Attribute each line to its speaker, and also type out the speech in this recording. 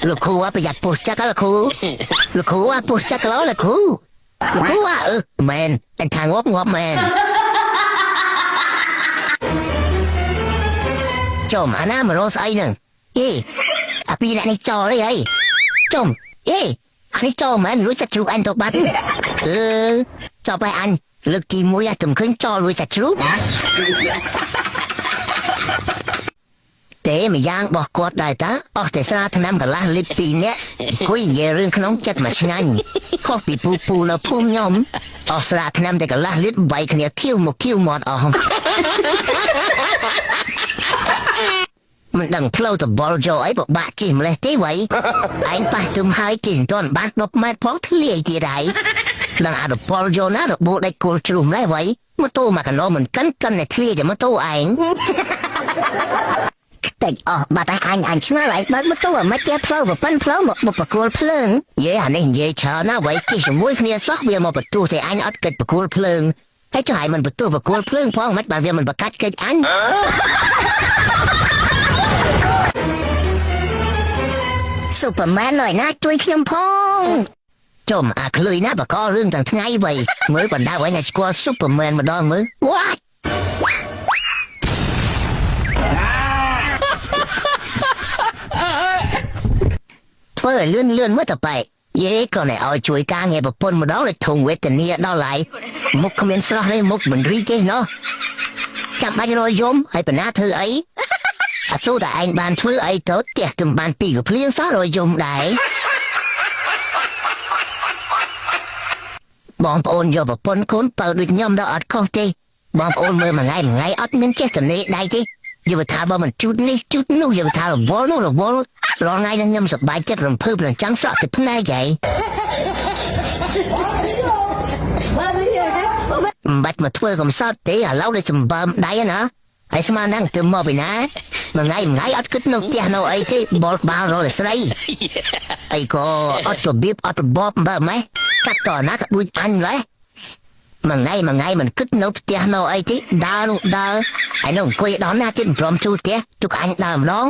Speaker 1: លោកគ្រូប្រយ័ត្នពោះចឹកលោកគ្រូលោកគ្រូពោះចឹកលោកគ្រូលោកគ្រូអឺមែនតែថាងាប់ងាប់មែន ចុំអាណាមករកស្អីហ្នឹងអេអាពីរអ្នកនេះចោលអីហីចុំអេអានេះចោលមែនលួចសាច់ជ្រូកអញទៅបាត់អឺចប់ហើយអញលើកទី1អាទំឃើញចោលលួចសាច់ជ្រូកទេម្យ៉ាងរបស់គាត់ដែរតាអស់តែស្រាថ្នាំកន្លះលីត្រពីរនាក់អង្គុយនិយាយរឿងក្នុងចិត្តមកឆ្ងាញ់ខុសពីពូពូនៅភូមិខ្ញុំអស់ស្រាថ្នាំតែកន្លះលីត្របែកគ្នាខៀវមកខៀវមាត់អស់ មិនដឹងផ្លូវតបលយកអីពិបាកជិះម្លេះទេវ៉ៃឯងប៉ះទុំហើយជិះមិនទាន់បាន10ម៉ែត្រផងធ្លាយទៀតហើយដឹងអាតបលយកណារបួសដេកគល់ជ្រុះម្លេះវ៉ៃម៉ូតូមកកណោមិនកិនកិនតែធ្លាយតែម៉ូតូឯងខ្ទេចអស់បាត់ហើយអញអញឆ្ងល់ឯងបើកម៉ូតូអាមិនចេះផ្លូវប្រប៉ិនផ្លូវមកមកប្រគល់ភ្លើងយេអានេះនិយាយច្រើនណាស់វ៉ៃជិះជាមួយគ្នាសោះវាមកបន្ទោះតែអញអត់គិតប្រគល់ភ្លើងហើយចុះឯងមិនបន្ទោះប្រគល់ភ្លើងផងមិនបានវាមិនប្រកាច់កិច្ចអញ ស៊ូเปอร์แมนหน่อยណាជួយខ្ញុំផងចុំអាក្លុយណាបករឿងទាំងថ្ងៃវ៉ៃមើលបណ្ដាវិញឲ្យស្គាល់ស៊ូเปอร์แมនម្ដងមើល What ធ្វើឲ្យលឿនលឿនមើលទៅបែកយេគ្រាន់តែឲ្យជួយការងារប្រពន្ធម្ដងเลยធំវេទនាដល់ហើយមុខគ្មានស្រស់ទេមុខមិនរីទេណោះចាំបាច់រយយំហើយបណ្ណាធ្វើអីអាសូរតែឯងបានធ្វើអីទៅផ្ទះទំបានពីរកភ្លៀងសោះរយយំដែរបងប្អូនយកប្រពន្ធកូនបើដូចខ្ញុំដល់អត់ខុសទេបងប្អូនមើលមួយថ្ងៃមួយថ្ងៃអត់មានចេះតនេដៃទេយល់ថាបើមិនជូតនេះជូតនោះយល់ថារវល់នោះរវល់រាល់ថ្ងៃនឹងខ្ញុំសប្បាយចិត្តរំភើបនឹងចង់ស្រក់ទៅភ្នែកហីមិនបាច់មកធ្វើកំសត់ទេឥឡូវដូចសម្បើមដៃណាហើយស្មានហ្នឹងទៅមកពីណាមួយថ្ងៃមួយថ្ងៃអត់គិតនៅផ្ទះនៅអីទេបលក្បាលរលស្រីអីក៏អត់របៀបអត់របបបើម៉េះកាត់តណាក៏ដូចអញឡើយមួយថ្ងៃមួយថ្ងៃមិនគិតនៅផ្ទះនៅអីទេដើរនោះដើរហើយនៅអង្គុយដល់ណាទៀតមិនព្រមជួលផ្ទះទុកអញដើរម្ដង